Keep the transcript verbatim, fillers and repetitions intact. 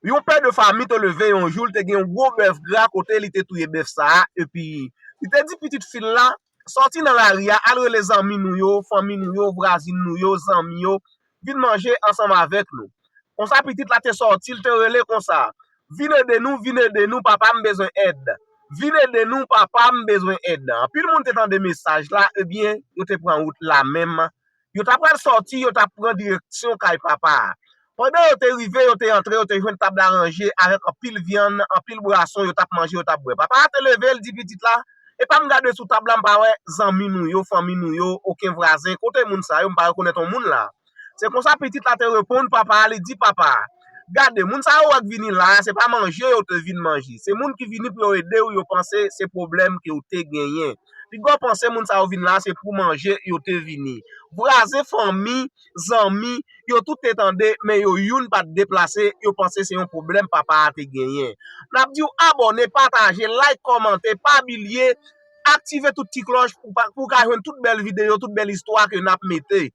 Yon pè de fami te leve yon jou, li te gen yon gwo bèf gra kote li te touye bèf sa a, epi li te di pitit fi l la, sòti nan lari a, al rele zanmi nou yo, fanmi nou yo, vwazin nou yo, zanmi yo, vin manje ansanm avèk nou. Konsa pitit la te sòti, li te rele konsa, vin ede nou, vin ede nou, papa m bezwen èd. Vin ede nou, papa m bezwen èd. Anpil moun te tande mesaj la, ebyen, yo te pran wout la menm. Yo t ap pral sòti, yo t ap pran direksyon kay papa a. Pandan yo te rive, yo te antre, yo te jwenn tab la ranje avèk anpil vyann, anpil bwason, yo t ap manje, yo t ap bwè. Papa a te leve, l di pitit la, epa m gade sou tab la, m pa wè zanmi nou yo, fanmi nou yo, okenn vwazen. Kote moun sa yo, m pa rekonèt yon moun la. Se konsa pitit la te reponn papa a, li di papa a, gade, moun sa yo w ap vini la a, se pa manje yo te vin manje. Se moun ki vini pou yo ede w, yo panse se pwoblèm ke w te genyen. Piga w panse moun sa yo vin la a, se pou manje yo te vini. Vwazen, fanmi, zanmi, yo tout te tande, men yo youn pa t deplase, yo panse se yon pwoblèm papa a te genyen. N ap di w abòne, pataje, like, kòmante, pa bliye aktive tout ti klòch pou w ka jwenn tout bèl videyo, tout bèl istwa ke n ap mete.